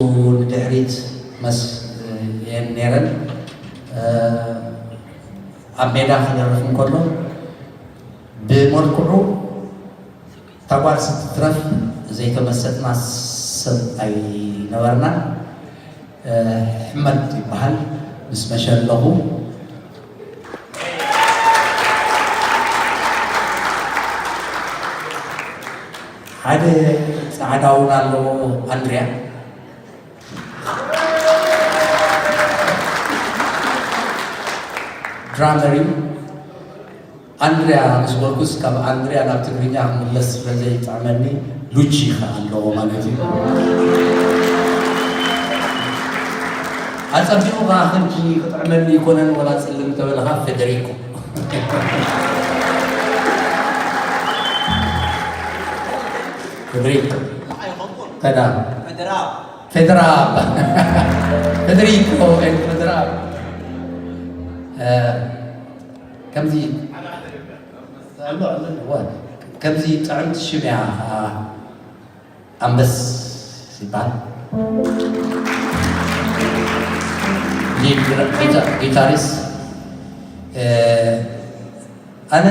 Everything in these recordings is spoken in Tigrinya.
ንድሕሪት መስ እየን ነይረን። ኣብ ሜዳ ክደርፍ እንከሎ ብመልክዑ እታ ጓል ስትትረፍ ዘይተመሰጥና ሰብ ኣይነበርናን። ሕመድ ይበሃል። ምስ መሸለኹ ሓደ ጻዕዳ እውን ኣለዎ፣ ኣንድርያ። ድራመር እዩ። ኣንድርያ ምስ በልኩስ ካብ ኣንድርያ ናብ ትግርኛ ክምለስ ስለ ዘይጥዕመኒ ሉቺ ከኣ ኣለዎ ማለት እዩ። ኣጸቢቑ ከኣ ክንዲ ክጥዕመኒ ይኮነን ወላ ጽልም ተበልኻ ፌደሪኮ። ፌደሪኮ። ከዳ። ፌደራብ። ፌደሪኮ ኤል ፌደራብ። እ፣ ከምዚ ኣሎ፣ ኣሎ፣ ዋ፣ ከምዚ ጥዕምቲ ሽም እያ፣ ኣ፣ ኣንበስ ይበሃል። ሊድ ጊታ-፣ ጊታሪስት፣ እ፣ ኣነ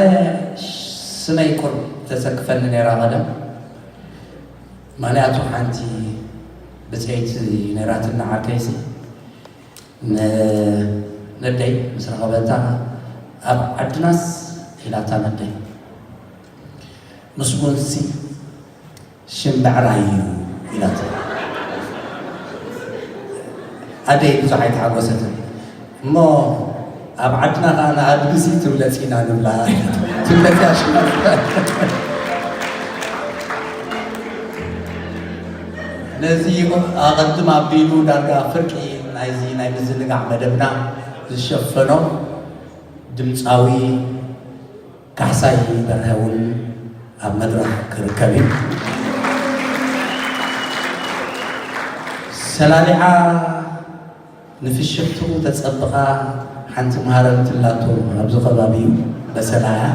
ስመይ ቁር ተሰክፈኒ ነይራ ቀደም። ምኽንያቱ ሓንቲ ብጽይቲ ነይራትና ዓርከይሲ ን-፣ ነደይ ምስ ረኸበታ፣ "ኣብ ዓድናስ?" ኢላታ ነደይ። "ምስ ቡንሲ ሽም ብዕራይ እዩ" ኢላታ። ኣደይ ብዙሕ ኣይተሓጎሰትን። እሞ ኣብ ዓድና ከኣ ንኣድግሲ ትብለጽ ኢና ንብላ። ትብለጽ እያ ሽማ። ነዚ ኣቐድም ኣቢሉ ዳርጋ ፍርቂ ናይዚ ናይ ምዝንጋዕ መደብና ዝሸፈኖ ድምጻዊ ካሕሳይ በርሀ እውን ኣብ መድረኽ ክርከብ እዩ። ሰላሊዓ ንፍሽኽትኡ ተጸብቓ ሓንቲ መሃረምቲ ኣላቶ ኣብዚ ከባቢ እዩ፣ በሰላ እያ።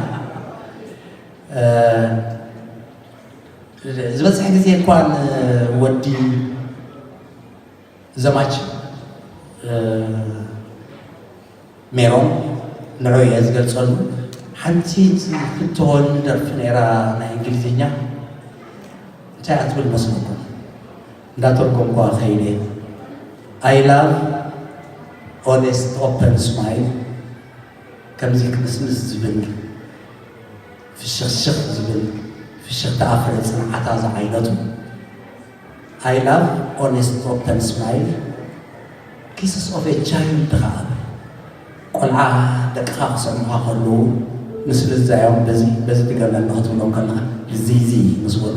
እ፣ ዝበዝሕ ግዜ እኳ ንወዲ ዘማች፣ እ፣ ሜሮን ንዑ እየ ዝገልጸሉ። ሓንቲ ትህወኒ ደርፊ ነይራ ናይ እንግሊዝኛ። እንታይ እያ ትብል መስለኩም? እንዳተርጎምኳ ከይደ። "I love honest open smile." ከምዚ ክምስምስ ዝብል፣ ፍሽኽሽኽ ዝብል፣ ፍሽኽታ ፍረ ጽንዓታ ዝዓይነቱ። "I love honest open smile, kisses of a child" ከኣ። ቆልዓ ደቅኻ ክስዕሙኻ ከለዉ ምስ ልዛዮም በዚ፣ በዚ ድገመኒ ክትብሎም ከለኻ፣ ልዝይዝይ ምስ በሉ፣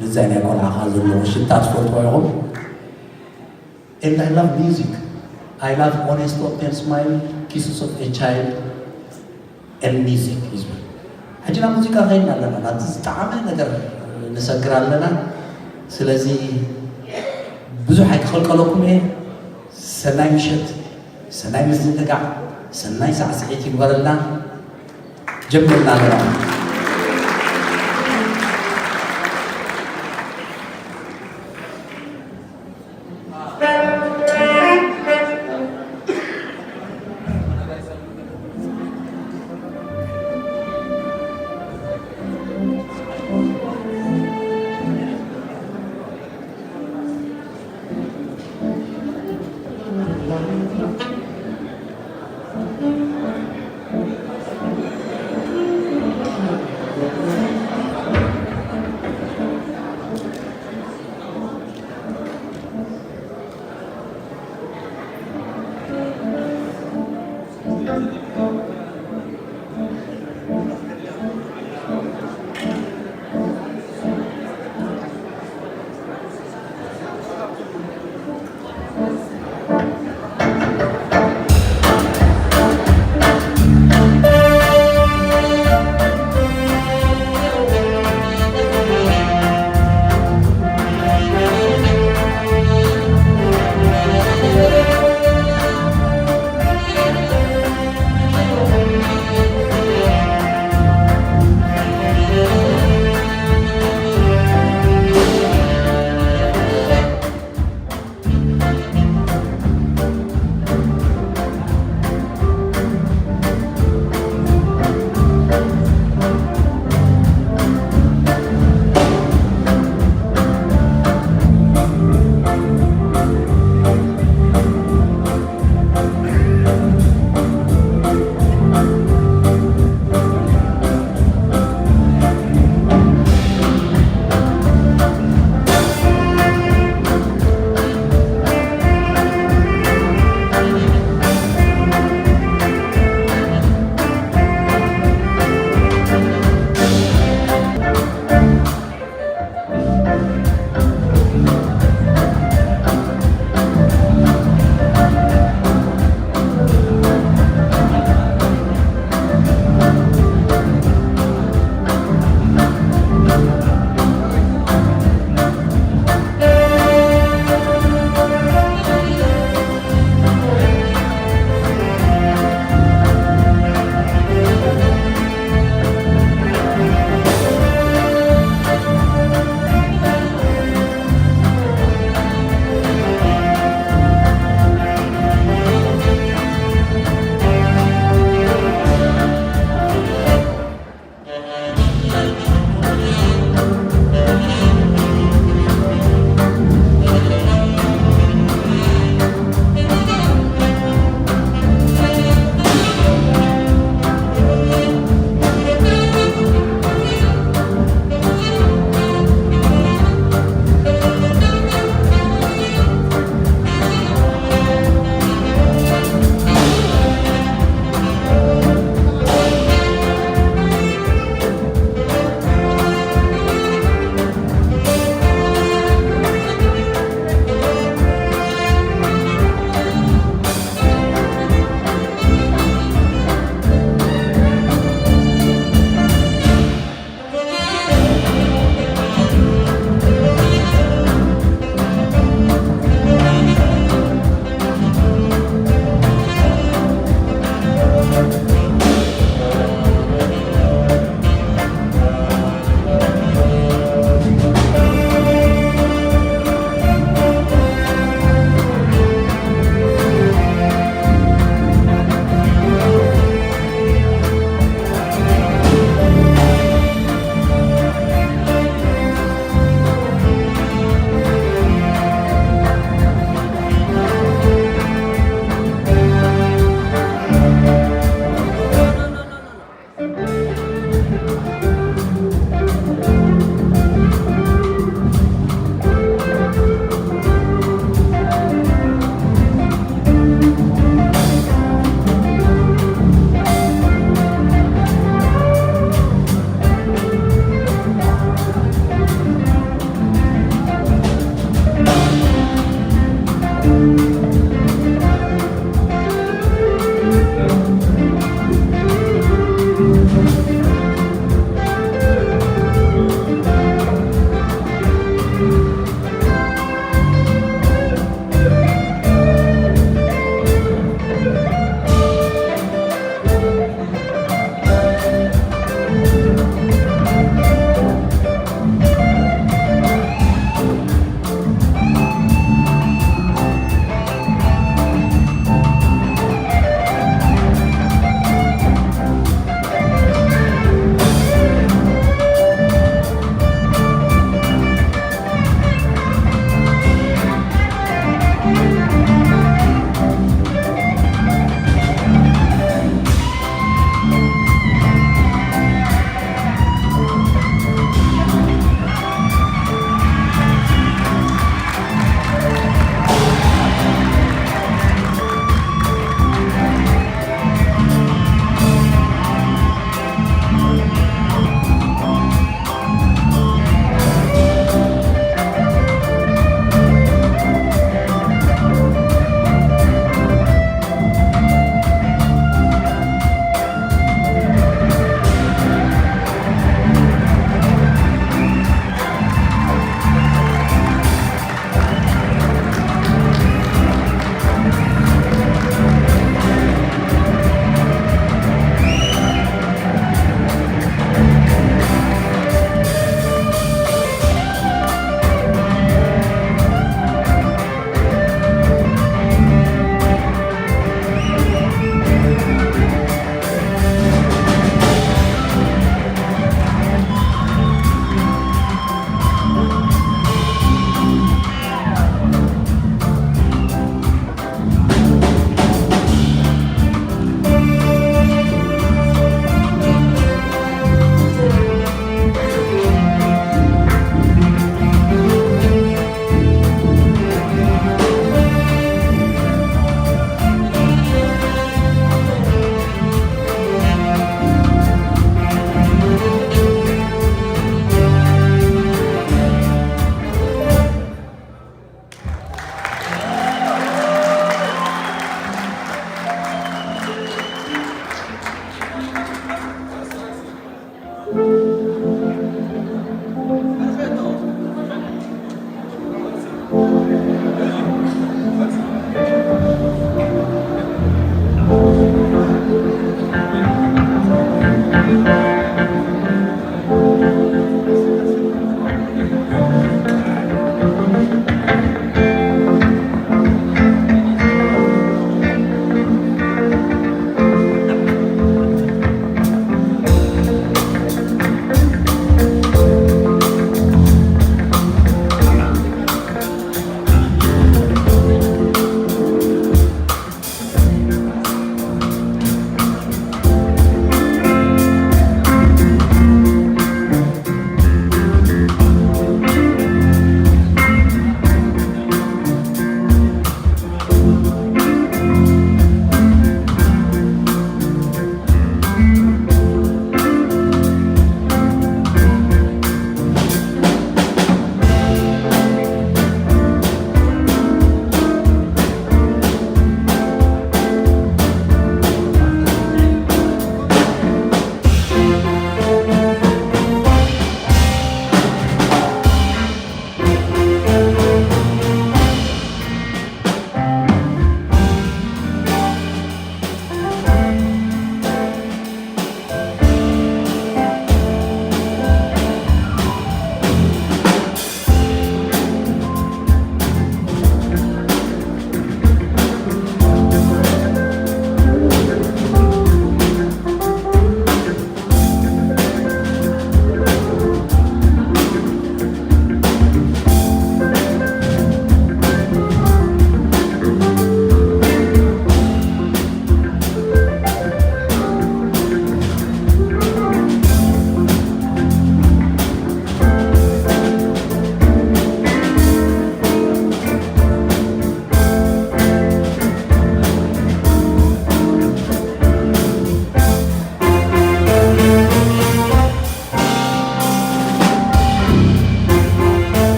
ልዛይ ናይ ቆልዓ ከኣ ዘለዎ ሽታ ትፈልጥዎ ኢኹም። "And I love music. I love honest open smile, kisses of a child and music" እዩ ዝብል። ሕጂ ናብ ሙዚቃ ከይድና ኣለና፣ ናብቲ ዝጠዓመ ነገር ንሰግር ኣለና። ስለዚ ብዙሕ ኣይክኸልቀለኩም እየ። ሰናይ ምሸት፣ ሰናይ ምዝንጋዕ፣ ሰናይ ሳዕስዒት ይግበረልና። ጀምርና ኣለና።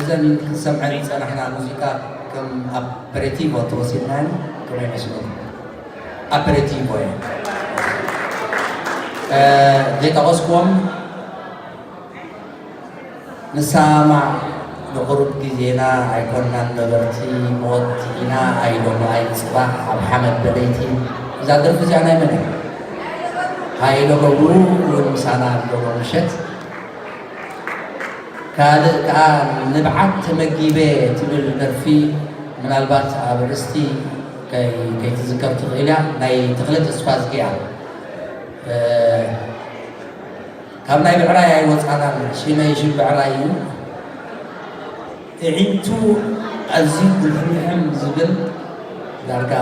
እዘን ክንሰምዐን ዝጸናሕና ሙዚቃ ከም ኣፐሬቲቮ ተወሲድናን ከመይ ይመስለኩም? ኣፐሬቲቮ እየ። እ፣ ዘይጠቐስኩዎም ንሰማዕ ንቑሩብ ግዜና ኣይኮንናን ነበርቲ፣ ሞት ኢና ኣይሎሚ ኣይጽባሕ ኣብ ሓመድ በለይቲ። እዛ ደርፊ እዚኣ ናይ መን እያ? ሃይለ ገብሩ እውን ምሳና ኣሎ ሎሚ ምሸት። ካልእ ከኣ ንብዓት ተመጊበ ትብል ደርፊ ምናልባት ኣብ ርእስቲ ከይ-፣ ከይትዝከር ትኽእል እያ። ናይ ተኽለ ተስፋዝጊ እያ። እ፣ ካብ ናይ ብዕራይ ኣይወጻናን። ሽመይ ሽም ብዕራይ እዩ። እዒንቱ ኣዝዩ ጉልሕምሕም ዝብል ዳርጋ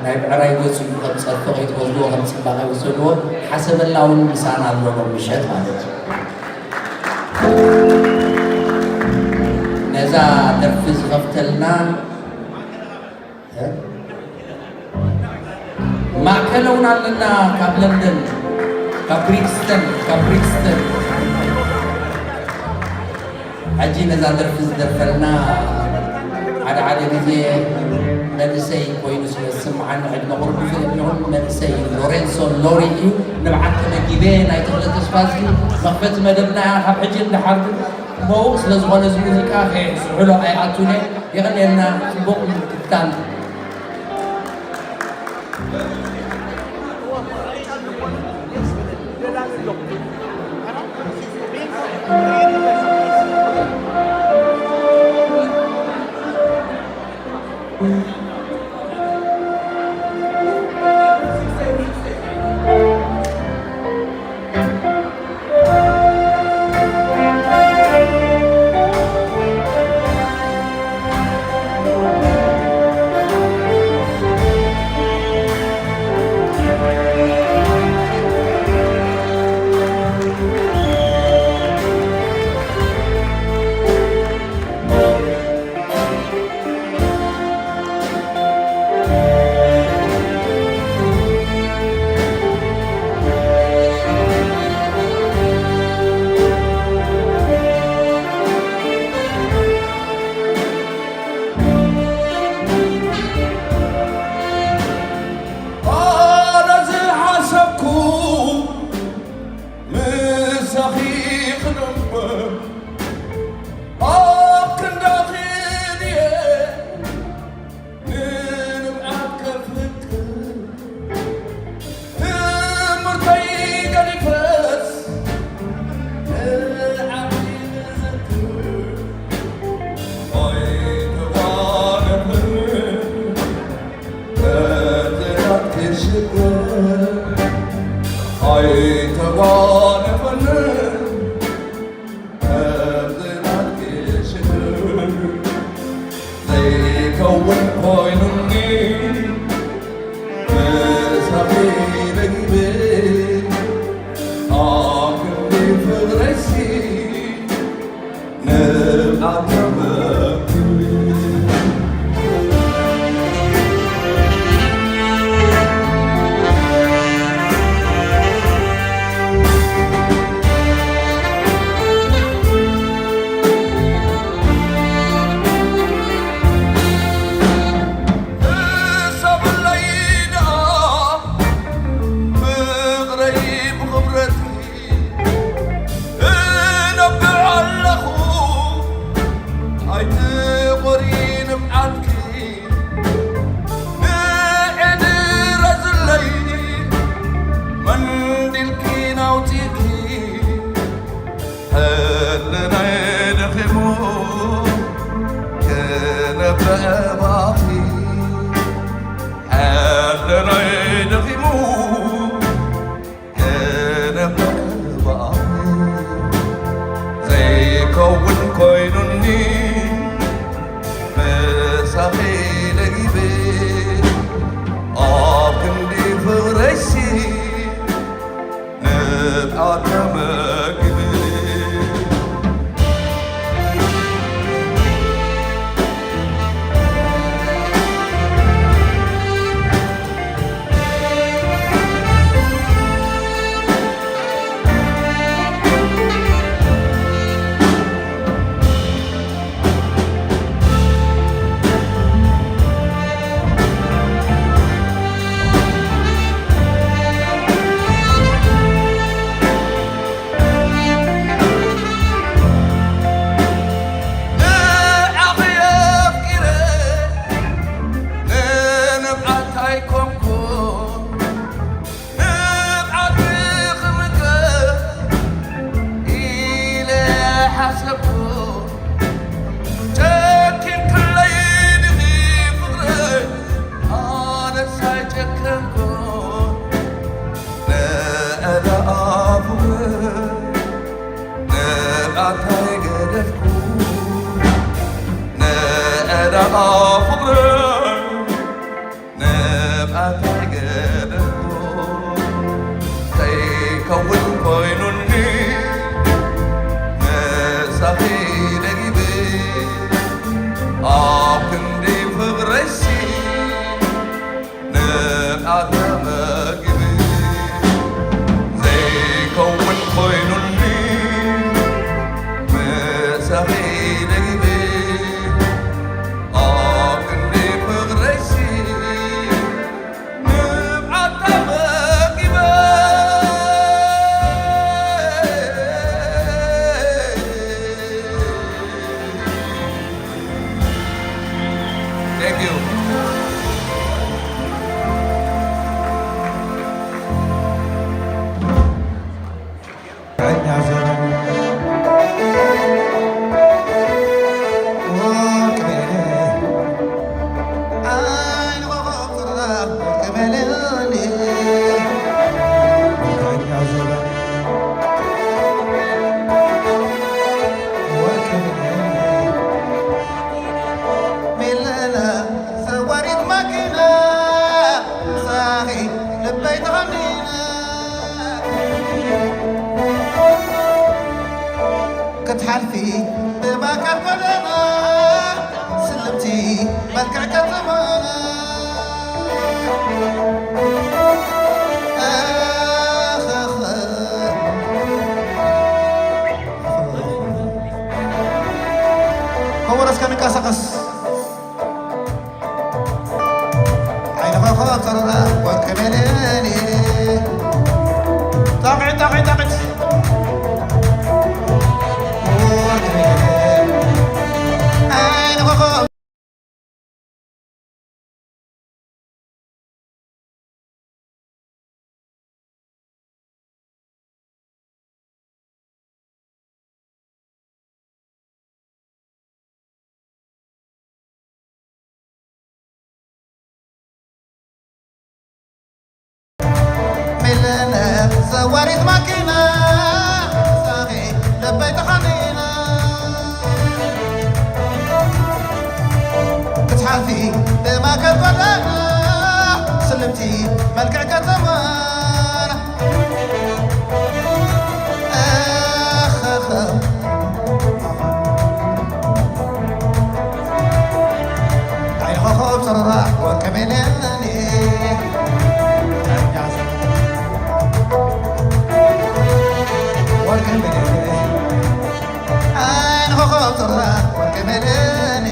ናይ ብዕራይ ገጹ እዩ። ከም ጸርፊ ከይትወስድዎ፣ ከም ጽባቐ ይውሰድዎ። ሓሰበላ እውን ምሳና ኣሎ ሎም ምሸት ማለት እዩ። ነዛ ደርፊ ዝኸፍተልና እ? ማእከለ እውን ኣለና ካብ ለንደን፣ ካብ ብሪክስተን፣ ካብ ብሪክስተን። ሕጂ ነዛ ደርፊ ዝደርፈልና ሓደ ሓደ ግዜ መንእሰይ ኮይኑ ስለ ዝስምዓኒ፣ ዕድመ ቁሩብ ይኹን መንእሰይ እዩ። ሎሬንሶ ሎሪ እዩ። ንብዓት ተመጊበ ናይ ተኽለ ተስፋዝጊ መኽፈቲ መደብና እያ። ካብ ሕጂ ንደሓር ግን ሕሞቕ ስለ ዝኾነ እዚ ሙዚቃ ከየስሕሎ ኣይኣቱን እየ። የቐንየልና፣ ጽቡቕ ምክትታል። ኣነ ዝሓሰብኩ ምሳኺ ክነብር ኣብ ክንዳኺ ድየ ንንብዓት ከፍቅር ትምህርተይ ገዲፈስ ንዓኺ ክዝክር ኣይተጓነፈኒ። ዘይከውን ኮይኑኒ ምሳኺ ደጊበ ኣብ ክንዲ ፍቕረይሲ ኣታይ ገደፍኩ ንዕዳጋ ፍቕረይ፣ ንብኣታይ ገደፍኩ ዘይከውን ኮይኑኒ ምሳኺ ደጊመ ኣብ ክንዲ ፍቕረይሲ ንብኣታ መጊበ ዘይከውን ኮይኑኒ ምሳኺ ደጊመ ኣብ ክንዲ ፍቕረይሲ ንብኣታ መጊበ። Thank you. ሚለና ሰዋሪት ማኪና ምሳኺ ልበይ ተቐኒና ክትሓልፊ ብባካል ጎደና ስልምቲ መልክዕ ከተማና ኣኸኸ ከወረስ ከንቀሳቐስ ዓይኒ ኮኾብ ጸረራ ወርቂ መለኒ ጣቕዒ ጣቕዒ ጣቕዒ ወርቂ መለኒ ዓይኒ ኮኾብ ሚለነ ዘዋሪት ማኪና ሳኺ ልበይ ተኻኒና ክትሓልፊ ብማእከል ጎደና ስልምቲ መልክዕ ከተማና ዓይኒ ኮኾብ ጸረራ ወርቂ መለኒ ወርቂ መለኒ ዓይኒ ኮኾብ ጸረራ ወርቂ መለኒ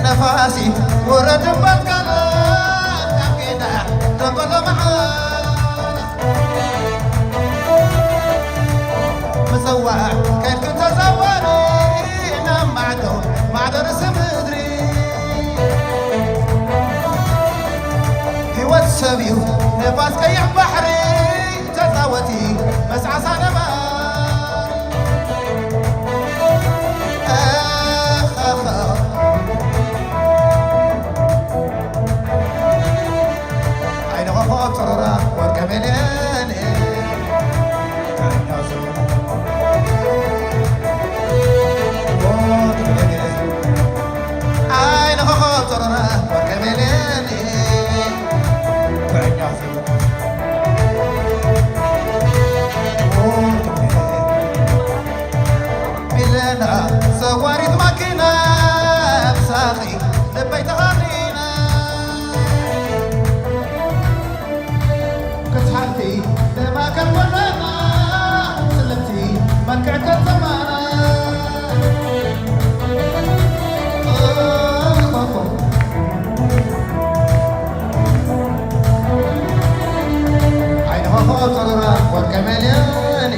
ነፋሲት ወረድ እምባትካና ካብ ጌዳ ደንጎሎ መዓና ምጽዋዕ ከድኪ ተዛወሪ ናብ ማዕዶ ማዕዶ ርእሲ ምድሪ ህይወት ሰብ እዩ ነፋስ ቀይሕ ባሕሪ ተጻወቲ መስዓሳ ነባሪ ዓይኒ ኮኾብ ጸረራ ወርቂ መለኒ ዓይኒ ኮኾብ ጸረራ ወርቂ መለኒ ሚለና ሰዋሪት ማኪና ምሳኺ ልበይ ተቐኒና ክትሓልፊ ብማእከል ጎደና ስልምቲ መልክዕ ከተማና ዓይኒ ኮኾብ ጸረራ ወርቂ መለኒ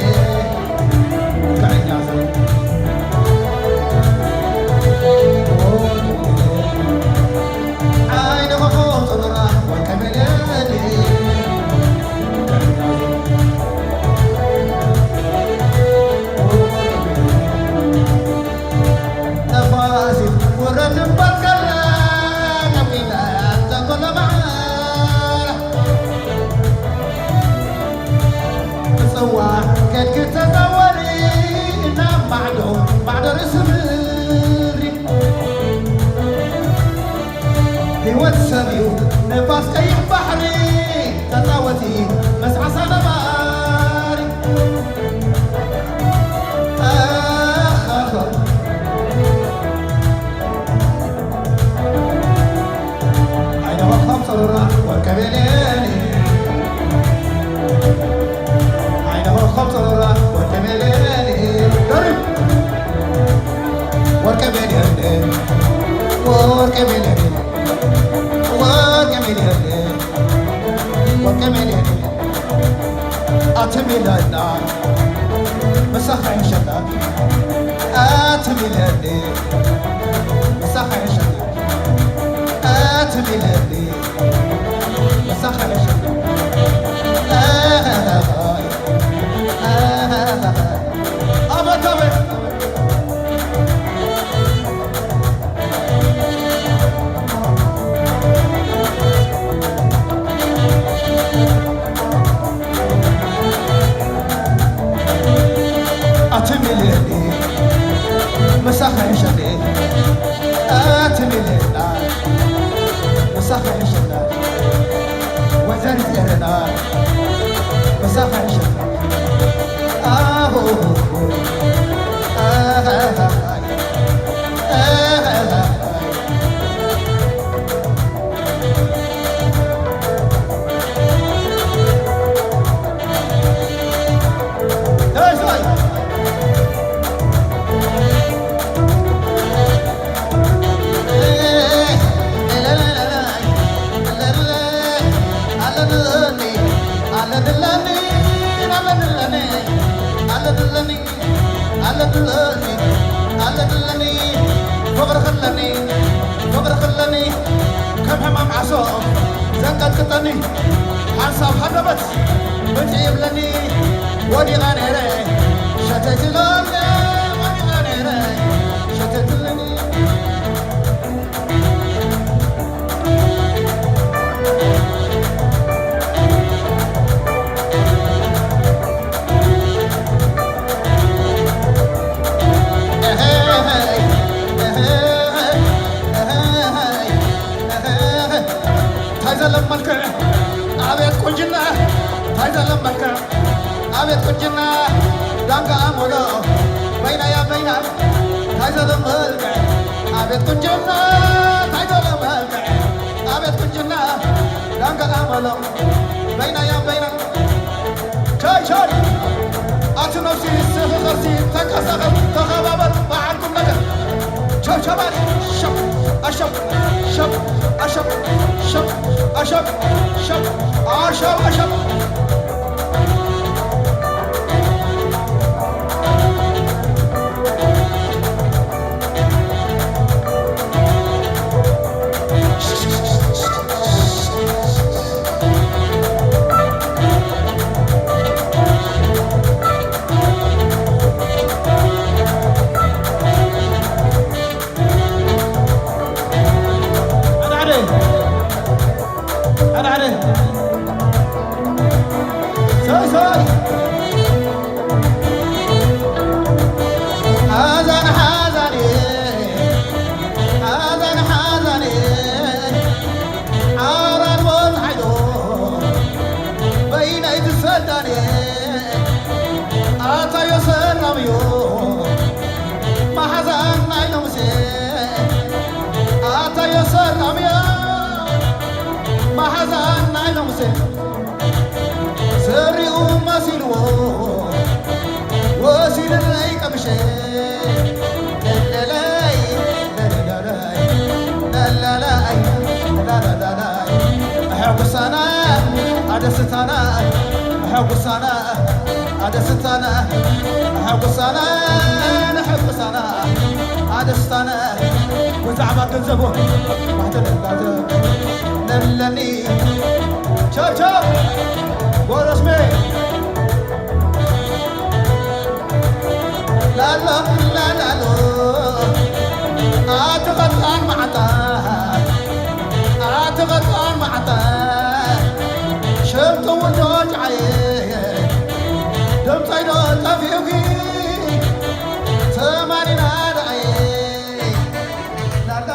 ወርቂ ሚልዮን ኣትም ኢለና ምሳኻ ይሸና ኣትም ኢለኒ ምሳኻ ይሸና ኣትም ኢለኒ ምሳኻ ይሸና ኣበታበ ኣትም ኢለኒ ምሳኻ ይሸኒ ኣትም ኢለና ምሳኻ ይሸና ወይዘሪት ኤረና ምሳኻ ይሸና ኣሆ ኣለትለኒ ኣለትለኒ ፍቕሪ ክለኒ ፍቕሪ ክለኒ ከም ሕማም ዓሶ ዘንቀጥቅጠኒ ሓንሳብ ሃደበት ብጭ ይብለኒ ወዲቐ ነይረ ሸተትለኒ ወዲቐ ነይረ ሸተትለኒ ቁንጅና ታይ ዘሎ መልክዕ ኣቤት ቁንጅና ዳንጋ ኣሞሎ በይና ያ በይና ታይ ዘሎ መልክዕ ኣቤት ቁንጅና ታይ ዘሎ መልክዕ ኣቤት ቁንጅና ዳንጋ ኣሞሎ በይና ያ በይና ቻይ ቻይ ኣቲ ነብሲ ስኺ ኸርሲ ተንቀሳቐስ ተኸባበር በዓል ቁም ነገር ሸብሸባሪ ሸብ ኣሸብ ሸብ ኣሸብ ሸብ ኣሸብ ሸብ ኣሸብ ኣሸብ ኣደስታና ኣደስታና ኣደስታና ኣደስታና ኣደስታና ኣደስታና ብዛዕባ ገንዘቡ ማሕተለላዘ ነለኒ ቸብቸብ ወረስሜ ላሎ ላላሎ ኣቲ ቐጣን መዓጣ ኣቲ ቐጣን መዓጣ ሸምጥው ዶ ጃዓየ ደምፀይ ዶ ጠፊኡኪ ተማሪና ዳኣየ ላላ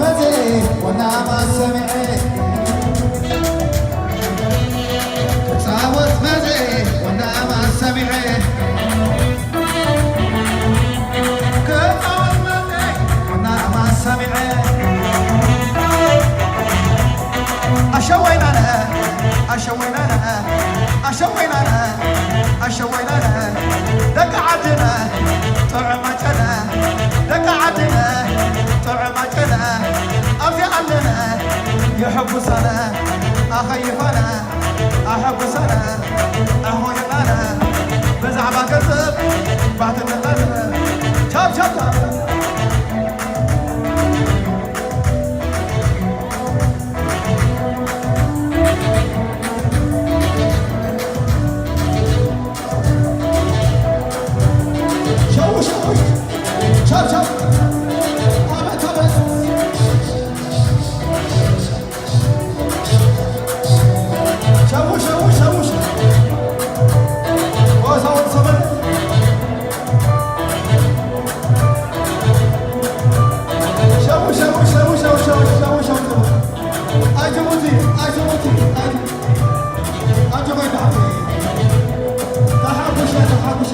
መዜ ወናማ ሰሚዐ፣ ክጻወት መዜ ወናማ ሰሚዐ፣ ክጻወት መዜ ወናማ ሰሚዐ። ኣሸወይናነ፣ ኣሸወይናነ፣ ኣሸወይናነ፣ ኣሸወይናነ፣ ደቂ ዓድነ፣ ጥዑም ኣጨነ፣ ደቂ ዓድነ፣ ጥዑም ኣጨነ፣ ኣብዚ ኣለነ፣ የሐጉሰነ፣ ኣኸይፈነ፣ ኣሐጉሰነ፣ ኣኾየናነ፣ ብዛዕባ ገንዘብ ባትነናነ፣ ቻብ ቻብ ቻብ። ሸው ሸው ሸው ሸው። አቤት አቤት። ሸው ሸው ሸው ሸው። ወሳውን ሰበን። ሸው ሸው ሸው ሸው ሸው ሸው ሸው። ኣይትሙቲ፣ ኣይትሙቲ፣ ኣይትሙቲ። ኣጆኻ ይተሓጎስ። ተሓጉሰ፣ ተሓጉሰ።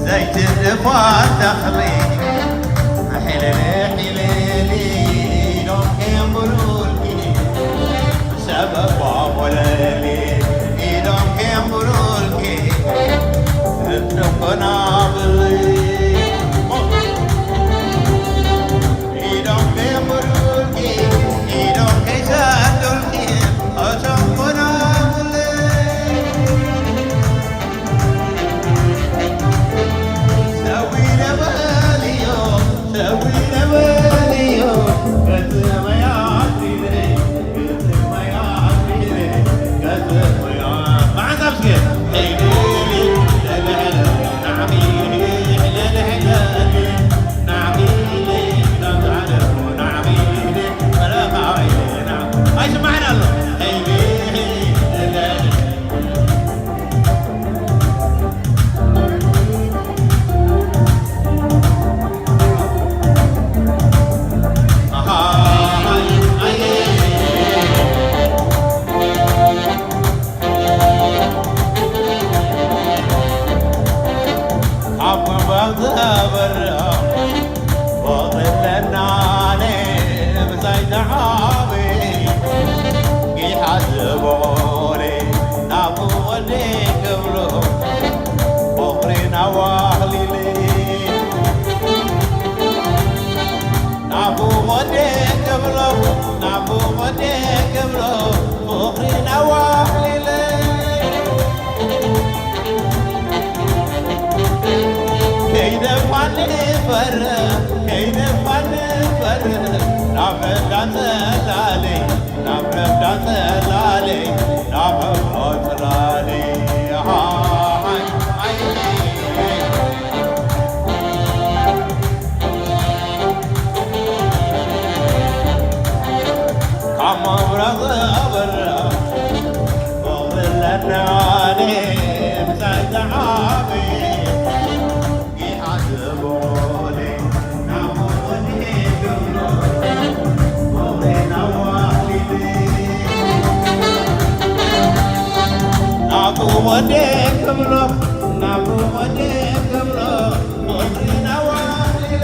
ዘይትደፋ ተኽሊ፣ ሕልል ሕልል ኢሎም ከየንብሩልኪ፣ ሰበባ ወለሊ ኢሎም ከየንብሩልኪ፣ እትኮና ብሊ ኢሎም ከየንብሩልኪ፣ ኢሎም ከይሰዱልኪ፣ እቶም ኮና ብሊ ኣይስማዕን ኣሎ። ወዴ ክብሎ ናብ ወዴ ክብሎ ወዴ ናዋለ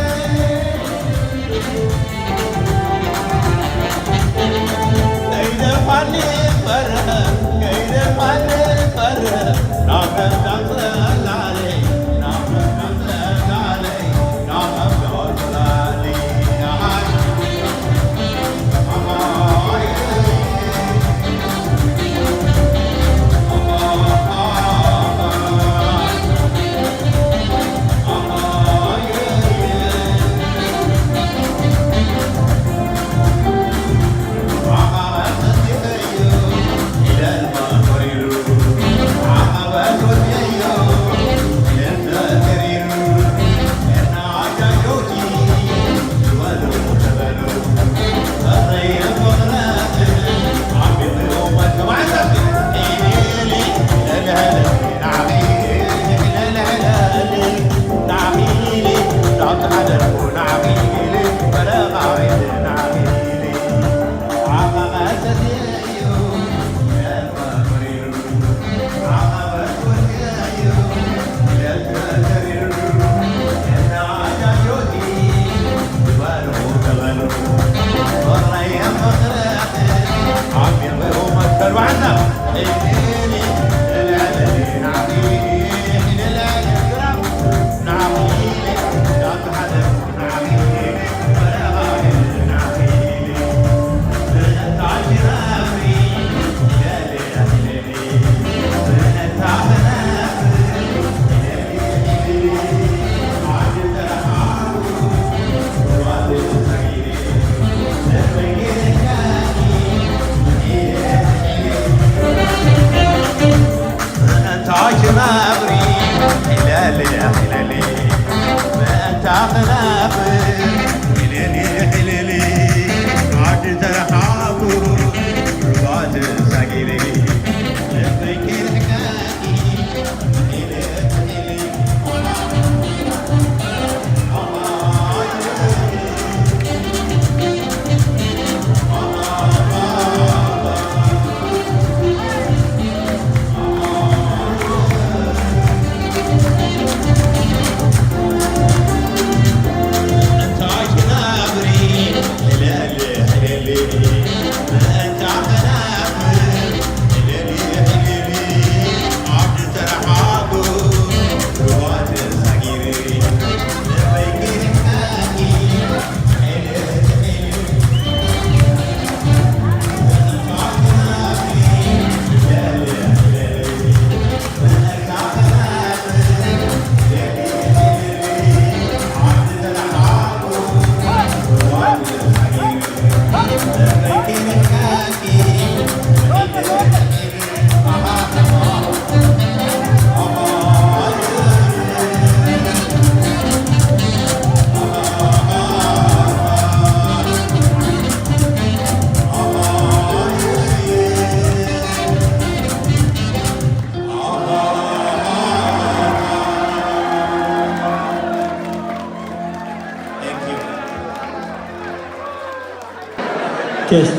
ቴስት።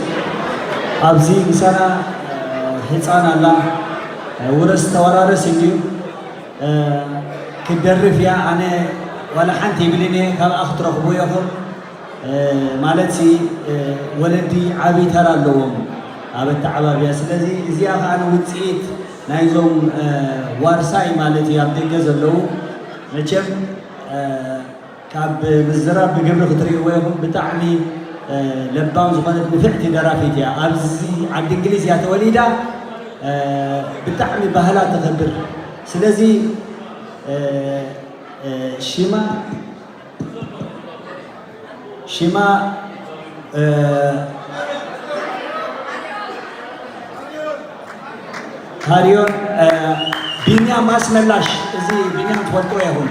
ኣብዚ ምሳና ህፃን ኣላ። ውረስ ተወራረስ እንድዩ። ክትደርፍ እያ። ኣነ ዋላ ሓንቲ ይብልን እየ። ካብኣ ክትረኽቡ ኢኹም። ማለት ሲ ወለዲ ዓብዪ ተራ ኣለዎም ኣብ ኣተዓባብያ። ስለዚ እዚኣ ከዓ ንውፅኢት ናይዞም ዋርሳይ ማለት እዩ ኣብ ደገ ዘለዉ መቸም ካብ ምዝራብ ብግብሪ ክትርእይዎ ኢኹም። ብጣዕሚ ለባም ዝኾነት ንፍዕቲ ደራፊት እያ። ኣብዚ ዓዲ እንግሊዝ እያ ተወሊዳ። ብጣዕሚ ባህላ ተኸብር። ስለዚ ሽማ ሽማ ሃርዮን ቢንያም ኣስመላሽ፣ እዚ ቢንያም ትፈልጥዎ ኢኹም።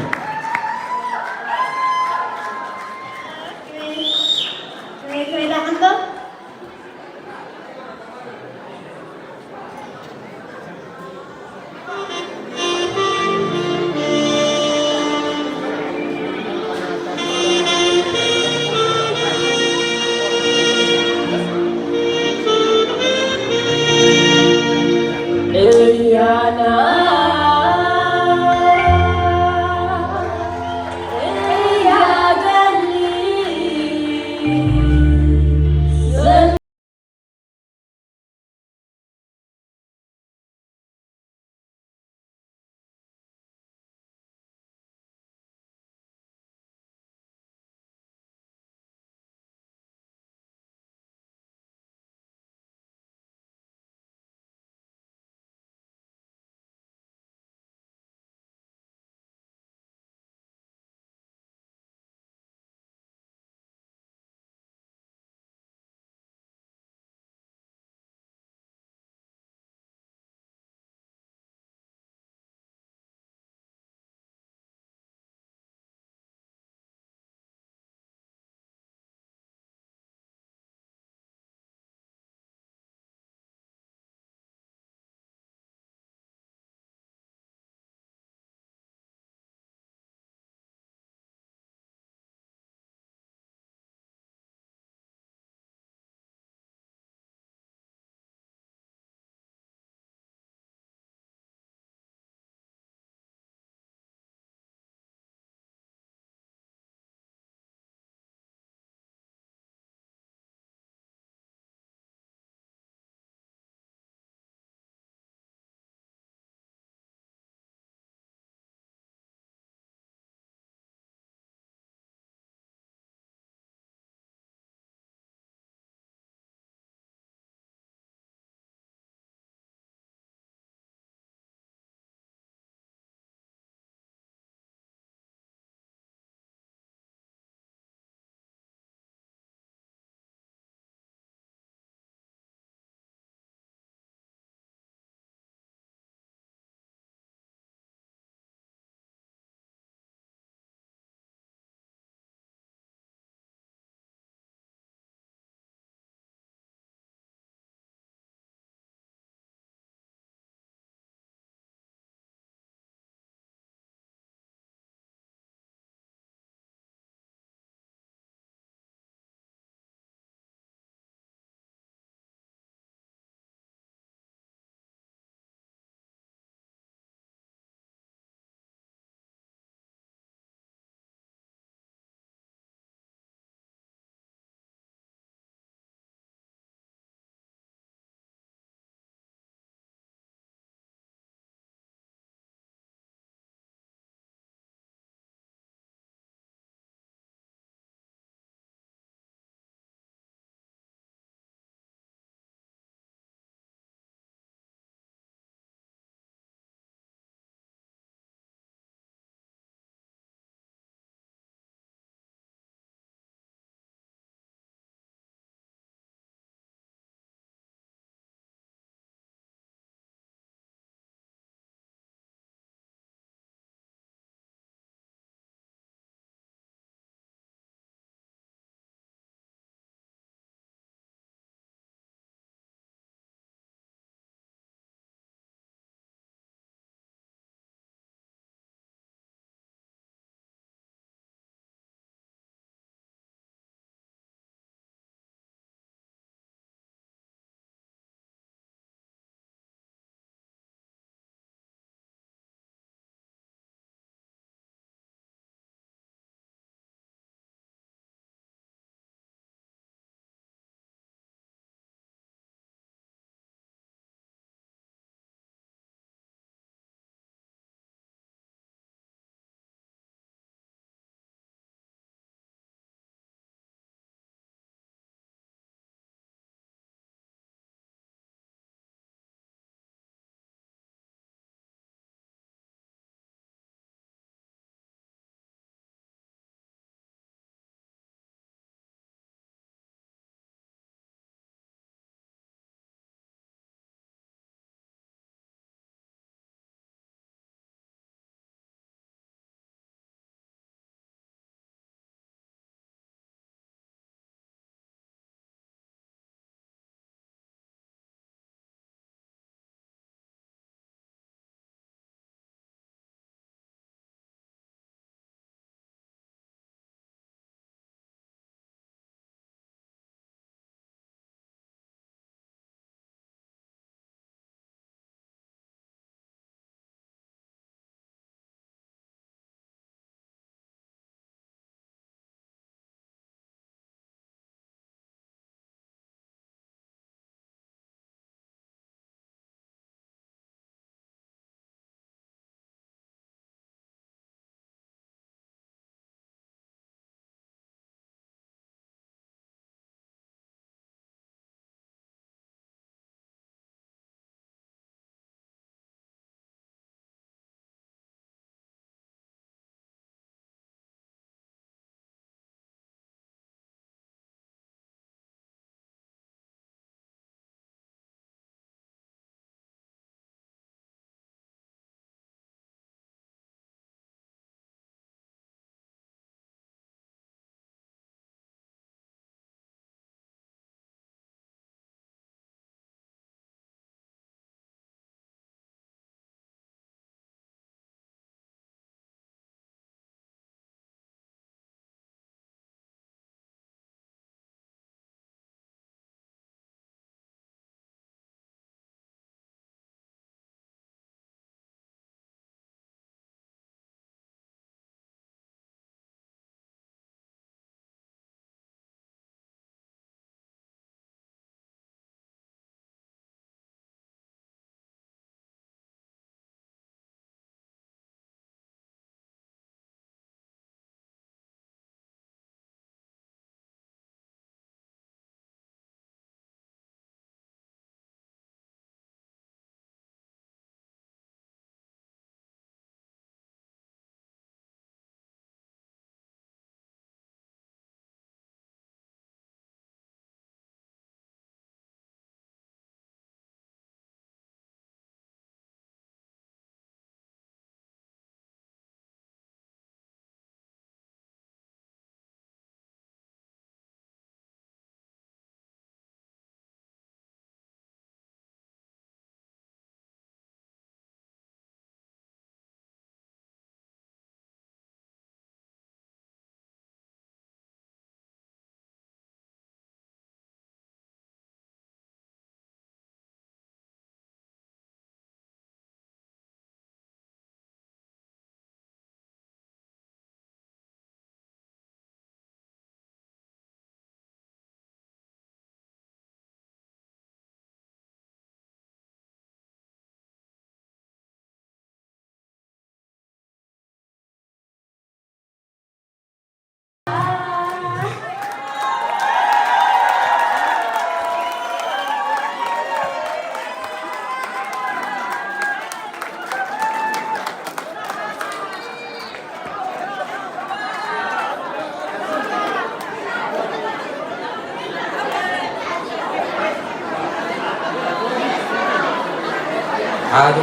ሓደ።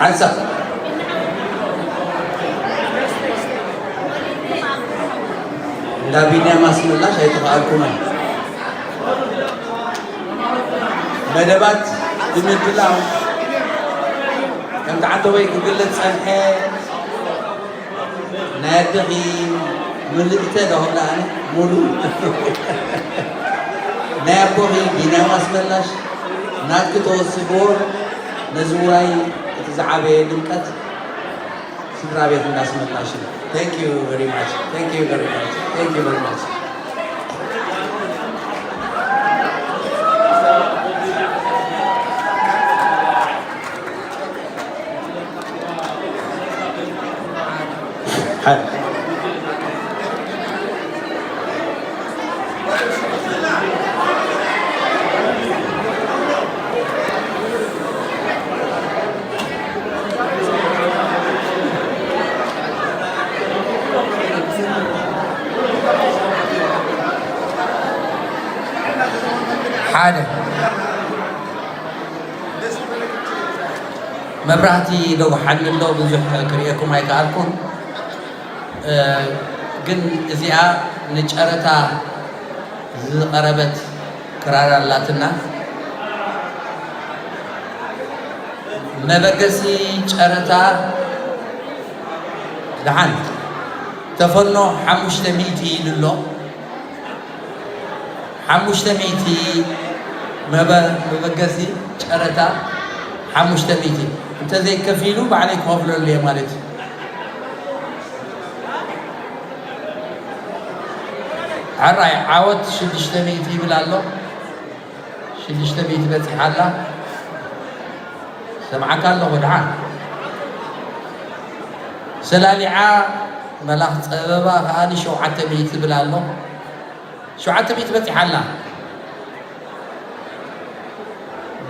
ሓንሳብ። እንዳ ቢንያም ኣስመላሽ ኣይተኸኣልኩምን። መደባት ብምድላው ከምቲ ዓንተቦይ ክግለጽ ጸንሐ፣ ናይ ኣደኺ ምልእተ ዶ ክብላ ኣነ ሙሉ ናይ ኣቦኺ ቢንያም ኣስመላሽ ናትኪ ተወሲኽዎ ነዚ ውራይ እቲ ዝዓበየ ድምቀት ስድራ ቤት እንዳስመላሽ እዩ። Thank you very much. Thank you very much. Thank you very much. ሓደ። መብራህቲ ዶ ጎሓኒ ኣሎ፣ ብዙሕ ክርእየኩም ኣይከኣልኩን። እ፣ ግን እዚኣ ንጨረታ ዝቐረበት ክራር ኣላትና። መበገሲ ጨረታ ደሓን ተፈኖ ሓሙሽተ ሚእቲ ኢሉ ኣሎ። ሓሙሽተ ሚእቲ መበ-፣ መበገሲ ጨረታ ሓሙሽተ ሚእቲ። እንተዘይከፊሉ ባዕለይ ክኸፍለሉ እየ ማለት እዩ። ሕራይ ዓወት ሽዱሽተ ሚእቲ ይብል ኣሎ። ሽዱሽተ ሚእቲ በጺሓ ኣላ። ሰምዓካ ኣለኹ ድሓን። ሰላሊዓ መላኽ ጸበባ ከኣ ሸውዓተ ሚእቲ ይብል ኣሎ። ሸውዓተ ሚእቲ በጺሓ ኣላ።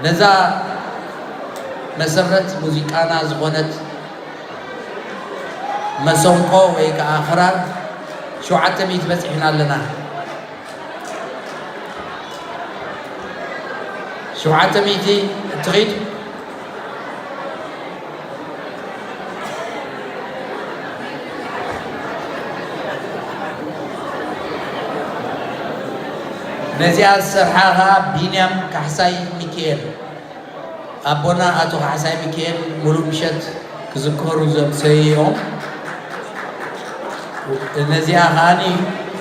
ነዛ መሰረት ሙዚቃና ዝኾነት መሰንቆ ወይ ከኣ ክራር ሸውዓተ ሚእቲ በጺሕና ኣለና። ሸውዓተ ሚእቲ እትኺድ። ነዚኣ ዝሰርሓ ኸኣ ቢንያም ካሕሳይ ሚካኤል፣ ኣቦና ኣቶ ካሕሳይ ሚካኤል ሙሉእ ምሸት ክዝከሩ ዘምሰዩ እዮም። ነዚኣ ከኣኒ፣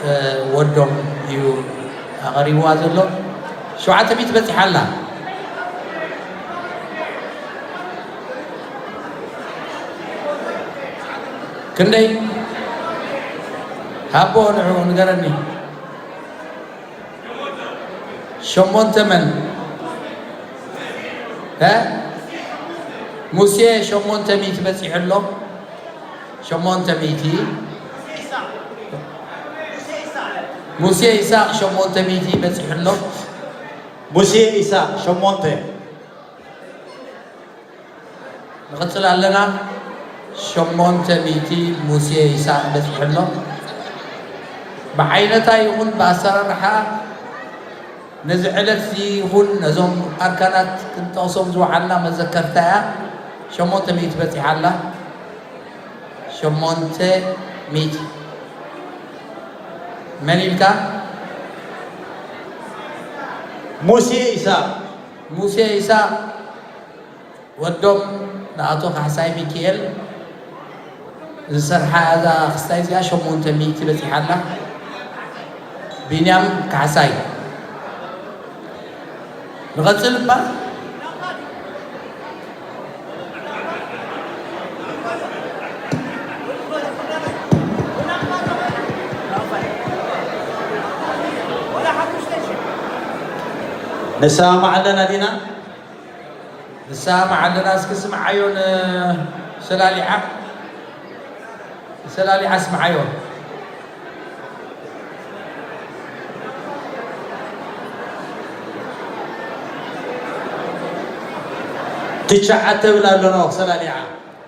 እ፣ ወዶም እዩ ኣቐሪብዋ ዘሎ። ሸውዓተ ሚእቲ በጺሓ ኣላ። ክንደይ? ሃቦ ንዑ ንገረኒ። ሸሞንተ መን? እ? ሙሴ ሸሞንተ ሚእቲ በጺሑ ኣሎ። ሸሞንተ ሚእቲ። ሙሴ ይስሐቅ ሸሞንተ ሚእቲ በጺሑ ኣሎ። ሙሴ ይስሐቅ ሸሞንተ። ንቕጽል ኣለና። ሸሞንተ ሚእቲ ሙሴ ይስሐቅ በጺሑ ኣሎ። ብዓይነታ ይኹን ብኣሰራርሓ ነዚ ዕለት እዚ ይኹን ነዞም ኣርካናት ክንጠቕሶም ዝወዓልና መዘከርታ እያ። ሸሞንተ ሚእቲ በጺሓ ኣላ። ሸሞንተ ሚእቲ። መን ኢልካ? ሙሴ ይስሐቅ። ሙሴ ይስሐቅ። ወዶም ንኣቶ ካሕሳይ ሚኪኤል ዝሰርሓ እዛ ክስታይ እዚኣ ሸሞንተ ሚእቲ በጺሓ ኣላ። ቢንያም ካሕሳይ። ንቐጽል እባ። ንሰማማዕ ኣለና ዲና? ንሰማማዕ ኣለና። እስኪ ስምዓዮ ንሰላሊዓ። ንሰላሊዓ ስምዓዮ። ትሽዓተ ብል ኣሎ ኖክ ሰላሊዓ።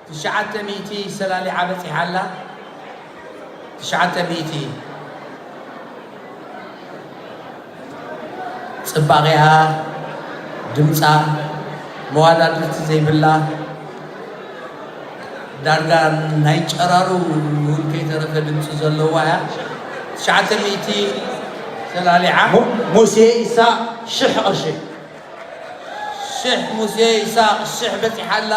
ትሽዓተ ሚእቲ ሰላሊዓ በጺሓ ኣላ። ትሽዓተ ሚእቲ። ጽባቐኣ፣ ድምጻ፣ መዋዳድርቲ ዘይብላ፣ ዳርጋ ናይ ጨራሩ እውን ከይተረፈ ድምጺ ዘለዋ እያ። ትሽዓተ ሚእቲ ተላሊዓ። ሙ-፣ ሙሴ ኢሳቕ ሽሕ ቅርሺ። ሽሕ ሙሴ ኢሳቕ ሽሕ በጺሓ ኣላ።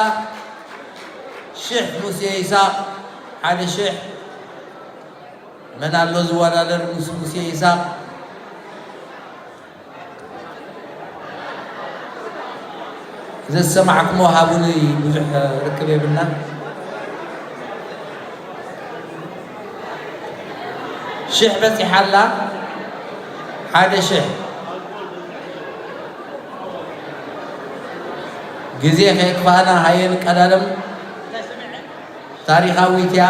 ሽሕ ሙሴ ኢሳቕ ሓደ ሽሕ። መን ኣሎ ዝወዳደር ምስ ሙሴ ኢሳቕ? ዘሰማዕኩሞ ሃቡኒ፣ ብዙሕ ርክብ የብልና። ሽሕ በጺሓ ኣላ። ሓደ ሽሕ። ግዜ ከየጥፋእና ሃየ ንቀዳደም። ታሪኻዊት እያ።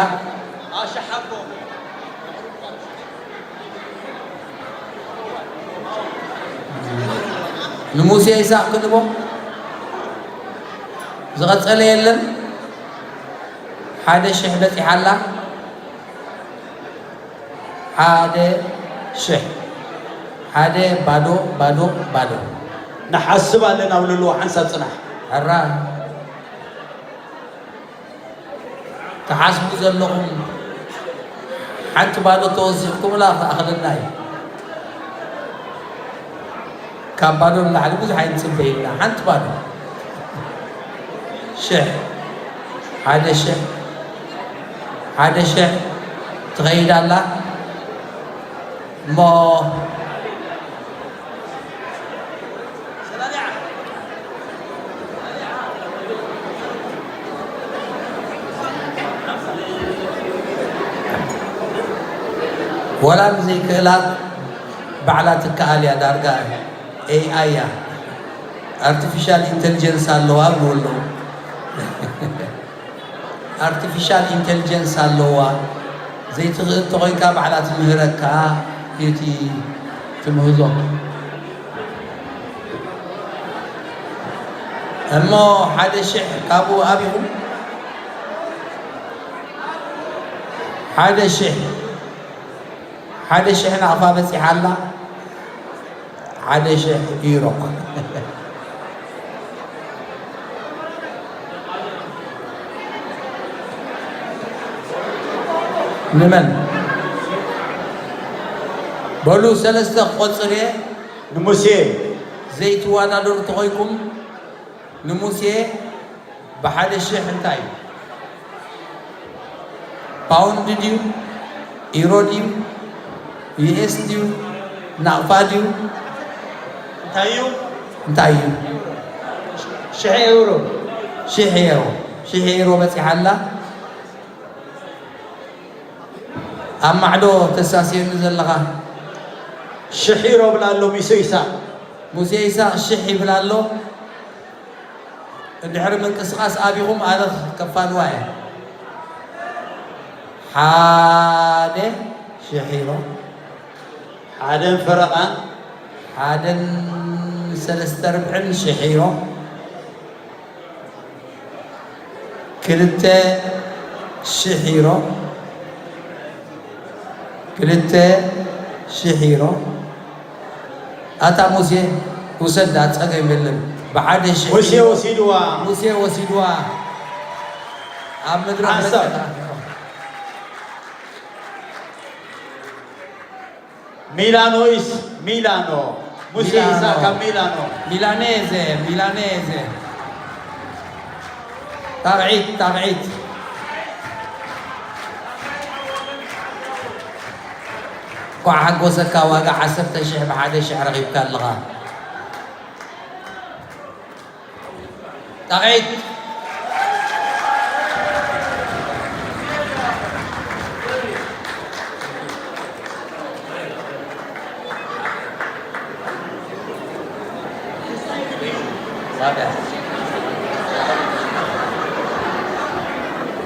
ንሙሴ ይስሐቅ ክንቦ ዝቐጸለ የለን። ሓደ ሽሕ በጺሓ ኣላ። ሓደ ሽሕ። ሓደ ባዶ፣ ባዶ፣ ባዶ። ንሓስብ ኣለና፣ ውልልዎ ሓንሳብ ጽናሕ። ሕራ። ትሓስቡ ዘለኹም ሓንቲ ባዶ ተወሲኽኩምላ ክኣኽለና እዩ። ካብ ባዶ ንላዕሊ ብዙሕ ኣይንጽበ ኢልና። ሓንቲ ባዶ። ሽሕ። ሓደ ሽሕ። ሓደ ሽሕ ትኸይድ ኣላ። እሞ ወላ ብዘይክእላ ባዕላ ትከኣል እያ። ዳርጋ ኤኣይ እያ። ኣርቲፊሻል ኢንተሊጀንስ ኣለዋ ብሎ። ኣርቲፊሻል ኢንተሊጀንስ ኣለዋ። ዘይትኽእል ተኾይንካ ባዕላ ትምህረካ እዩ እቲ ትምህዞ። እሞ ሓደ ሽሕ ካብኡ ኣቢኹም ሓደ ሽሕ ሓደ ሽሕ ናቕፋ በጺሓ ኣላ። ሓደ ሽሕ ዩሮ። ንመን? በሉ ሰለስተ ክቆጽር እየ። ንሙሴ። ዘይትወዳደሩ ተኾይንኩም ንሙሴ ብሓደ ሽሕ እንታይ እዩ? ፓውንድ ድዩ? ኢሮ ድዩ? ዩኤስ ድዩ? ናቕፋ ድዩ? እንታይ እዩ? እንታይ እዩ? ሽሕ ኤውሮ። ሽሕ ኤውሮ። ሽሕ ኤውሮ በጺሓ ኣላ። ኣብ ማዕዶ ተሳስየኒ ዘለኻ። ሽሕ ኢሮ ብላ ኣሎ ሙሴ ይስሐቅ። ሙሴ ይስሐቅ ሽሕ ይብል ኣሎ። እንድሕሪ ምንቅስቃስ ኣቢኹም ኣነ ከፋንዋ እየ። ሓደ ሽሕ ኢሮ። ሓደን ፈረቓን። ሓደን ሰለስተ ርብዕን ሽሕ ኢሮ። ክልተ ሽሕ ዩሮ። ክልተ ሽሕ ዩሮ። ኣታ ሙሴ ውሰዳ፣ ጸገም የለን። ብሓደ ሽሕ ሙሴ ዩሮ ወሲድዋ። ሙሴ ወሲድዋ። ኣብ መድረኽ ሓንሳብ። መጸኻ። ሚላኖ ኢስ ሚላኖ። ሙሴ ሚላኖ። ኢሳ ካብ ሚላኖ። ሚላኔዘ፣ ሚላኔዘ። ጣቕዒት፣ ጣቕዒት። እንኳዕ ሓጎሰካ፣ ዋጋ ዓሰርተ ሽሕ ብሓደ ሽሕ ረኺብካ ኣለኻ። ጣቕዒት።